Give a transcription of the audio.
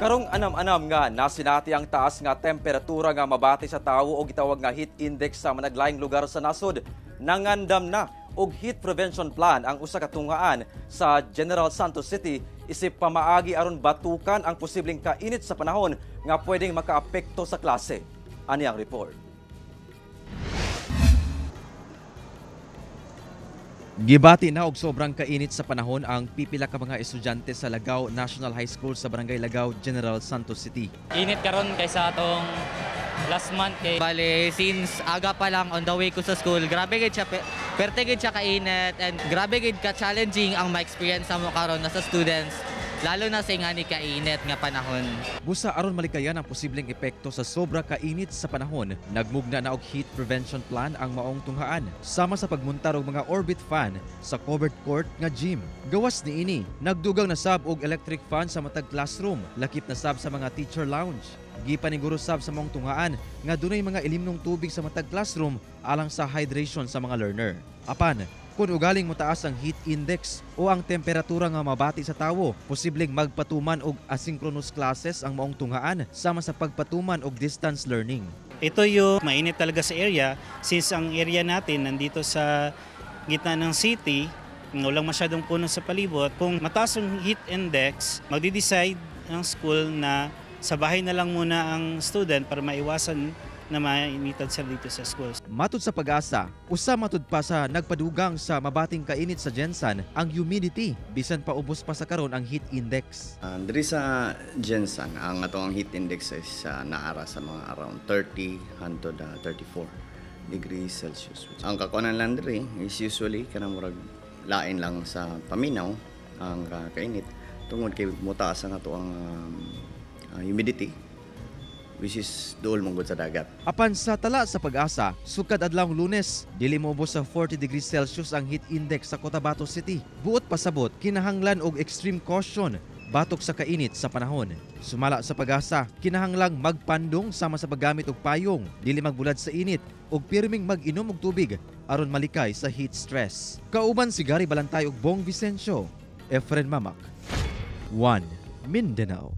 Karong anam-anam nga nasinati ang taas nga temperatura nga mabati sa tawo o gitawag nga heat index sa managlaing lugar sa nasod. Nangandam na og heat prevention plan ang usa ka tunghaan sa General Santos City isip pamaagi aron batukan ang posibleng kainit sa panahon nga pwedeng makaapekto sa klase. Ani ang report. Gibati na og sobrang kainit sa panahon ang pipila ka mga estudyante sa Lagao National High School sa Barangay Lagao, General Santos City. Init karon kaysa atong last month kay Bale, since aga pa lang on the way ko sa school, grabe gid siya, perte gid siya kainit and grabe gid ka challenging ang ma-experience mo karon na sa students, lalo na sa ingani kainit nga panahon. Busa aron malikayan ang posibleng epekto sa sobra kainit sa panahon, nagmugna na og heat prevention plan ang maong tunghaan, sama sa pagmuntar og mga orbit fan sa covered court nga gym. Gawas niini, nagdugang na sab og electric fan sa matag classroom, lakip na sab sa mga teacher lounge. Gipaniguro sab sa maong tunghaan nga dunay mga ilimnong tubig sa matag classroom alang sa hydration sa mga learner. Apan, kung ugaling motaas ang heat index o ang temperatura nga mabati sa tawo, posibleng magpatuman og asynchronous classes ang maong tunghaan sama sa pagpatuman og distance learning. Ito yung mainit talaga sa area since ang area natin nandito sa gitna ng city, walang masyadong puno sa palibot. Kung mataas ang heat index, magde-decide ang school na sa bahay na lang muna ang student para maiwasan na mainitan sila dito sa school. Matud sa PAGASA, usa matud pa sa nagpadugang sa mabating kainit sa GenSan ang humidity, bisan pa ubos pa sa karon ang heat index. Diri sa GenSan, ang atong heat index is naara sa mga around 30 hangtod 34 degrees Celsius. Ang kakuanan lang diri is usually kanang murag lain lang sa paminaw ang kainit tungod kay motaas ang ato ang humidity, which is duol mong sa dagat. Apan sa tala sa PAGASA, sukad adlawng Lunes, dili moubos sa 40 degrees Celsius ang heat index sa Cotabato City. Buot pasabot, kinahanglan og extreme caution batok sa kainit sa panahon. Sumala sa PAGASA, kinahanglang magpandong sama sa paggamit og payong, dili magbulad sa init ug pirming mag-inom og tubig aron malikay sa heat stress. Kauban si Gary Balantay ug Bong Vicencio, Efren Mamak, 1 Mindanao.